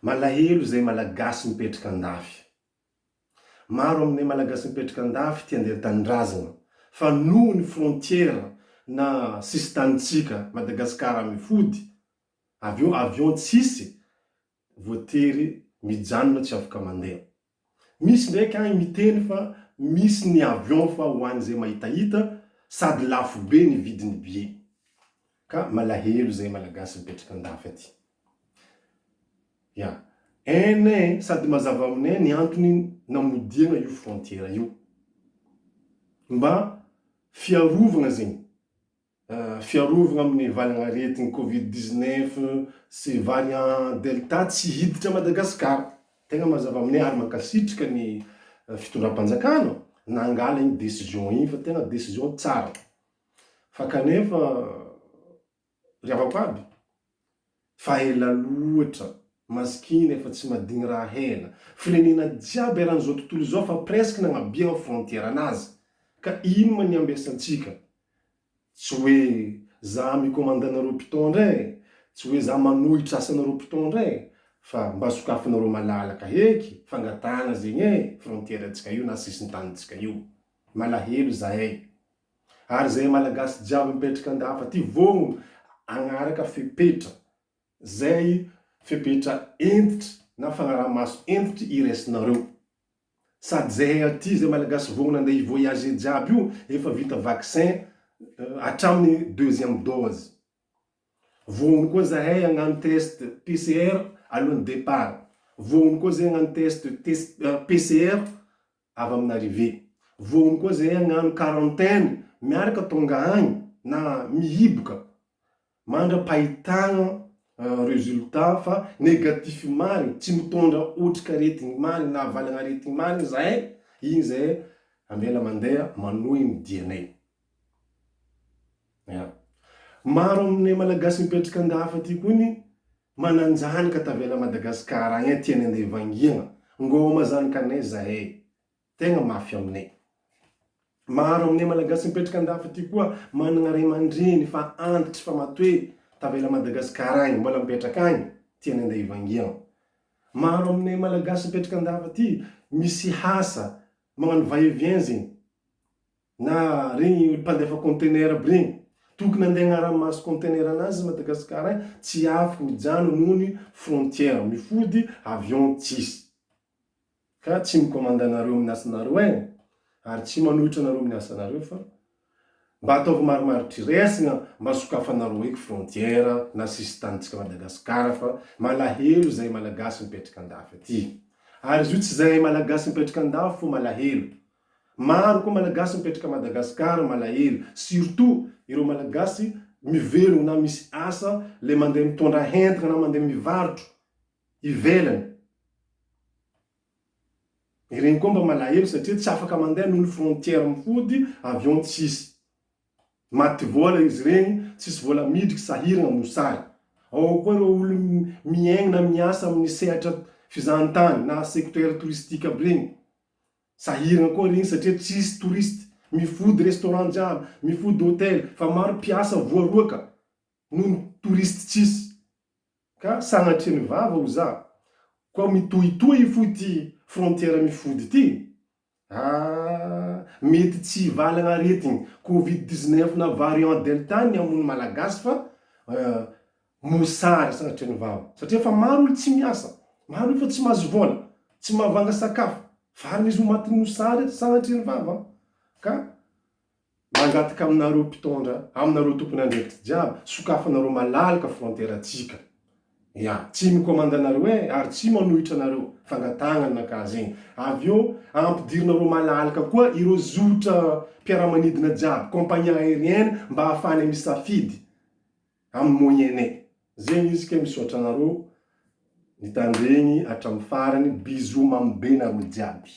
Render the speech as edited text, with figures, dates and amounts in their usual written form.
Malahelo zay Malagasy mipetraka andafy. Maro aminay Malagasy mipetraka andafy tia andeha tanindrazana fa noho ny frontière na sisintanintsika Madagascar mifody avy eo avion tsisy voatery mijanona tsy afaka mandeha. Misy ndraiky agny miteny fa misy ny avion fa ho an'izay mahitahita sady lafo be ny vidin'ny billet. Ka malahelo zay Malagasy mipetraka andafy aty. Ya. Hainay sady mazava aminay ny antony namodiagna io frontière io. Mba fiarovagna zegny. Fiarovagna amin'ny valagnaretigny covid 19 sy variant delta tsy hiditra Madagascar. Tegna mazava aminay ary mankasitraka ny fitondram-panjakana nangala igny décision igny fa tegna décision tsara. Fa kanefa ry havako aby, fa ela loatra, masikina efa tsy madigny raha ela. Firenena jiaby eran'izao tontolo izao fa presque nagnabiagna frontière anazy. Ka ino ma ny ambiasantsika? Tsy hoe za mi-commande anareo mpitondra e, tsy hoe za manohitra asanareo mpitondra e, fa mba sokafinareo malalaka heky fangatahana zegny e, frontière antsika io na sisin-tanintsika io. Malahelo zahay. Ary zay Malagasy jiaby mipetraka andafy aty vognona agnaraka fepetra zay fepetra entitra na fagnarahamaso entitry iraisinareo. Sady zahay aty zay Malagasy vognona andeha hi-voyager jiaby io efa vita vaccin hatraminy deuxième dose. Vognona koa zahay hagnano test PCR alohan'ny départ. Vognona koa zahay hagnano test PCR avy amin'ny arrivée. Voany koa zay hagnano quarantaine miaraka tonga agny na mihiboka mandra-pahitagna résultat fa négatif marigny, tsy mitondra otrikaretigny marigny na valagnaretigny marigny zahay, igny zay ambela mandeha manohy ny dianay. Ya. Maro aminay Malagasy mipetraka andafy aty koa ny mananjanaka tavela Madagascar agny tiany andeha vangiagna, ngôma zanakanay zahay, tegna mafy aminay. Maro aminay Malagasy mipetraka andafy aty koa managna ray aman-dreny fa antitry fa matoe tavela Madagascar agny mbola mipetraka agny tiany andeha hivangiagna. Maro aminay Malagasy mipetraka andafy aty misy asa magnano va et vient zegny. Na regny olo mpandefa container aby regny, tokony andeha agnara-maso container anazy Madagascar agny, tsy afaka mijano noho ny frontière, mifody avion tsisy. Ka tsy mi-commande anareo amin'ny asanareo ein, ary tsy manohitra anareo amin'ny asanareo fa mba ataovy marimaritra iraisagna mba sokafanareo eky frontière na sisin-tanintsika Madagascar fa malahelo zahay Malagasy mipetraka andafy aty. Ary izy io tsy zahay Malagasy mipetraka andafy fô malahelo. Maro koa Malagasy mipetraka Madagascar malahelo surtout ireo Malagasy mivelogno na misy asa le mandeha mitondra entagna na mandeha mivarotro ivelany ireny koa mba malahelo satria tsy afaka mandeha noho ny frontière mifody avion tsisy. Maty vola izy ireny, tsisy vola midriky, sahiragna, mosary. Ao koa ireo olo miaigny na miasa amin'ny sehatra fizahantany na secteur touristique aby regny. Sahiragna koa regny satria tsisy touriste, mifody restaurant jiaby, mifody hotel, fa maro mpiasa voaroaka noho ny touriste tsisy. Ka sagnatria ny vava ho za, koa mitohitohy fo ity frontière mifody ity, ah mety tsy hivalagna aretigny covid 19 na variant delta ny hamono malagasy fa Mosary sanatria ny vava satria efa maro olo tsy miasa, maro olo efa tsy mahazo vola, tsy mahavanga sakafo, farany izy ho matin'ny mosary sanatria ny vava ka mangataka aminareo mpitondra, aminareo tompon'andraikitra jiaby, sokafanareo malalaka frontière tsika, ya tsy mi-commande anareo eh, ary tsy manohitra anareo, fangatahagna ny nakahy zegny, avy eo ampidirinareo malalaka koa ireo zotra mpiaramanidina jiaby, compagnie aérienne mba ahafahanay misafidy. Amin'ny moyen-nay. Zegny izy ke misaotra anareo nitandregny hatramin'ny farany bisous mamy be nareo jiaby.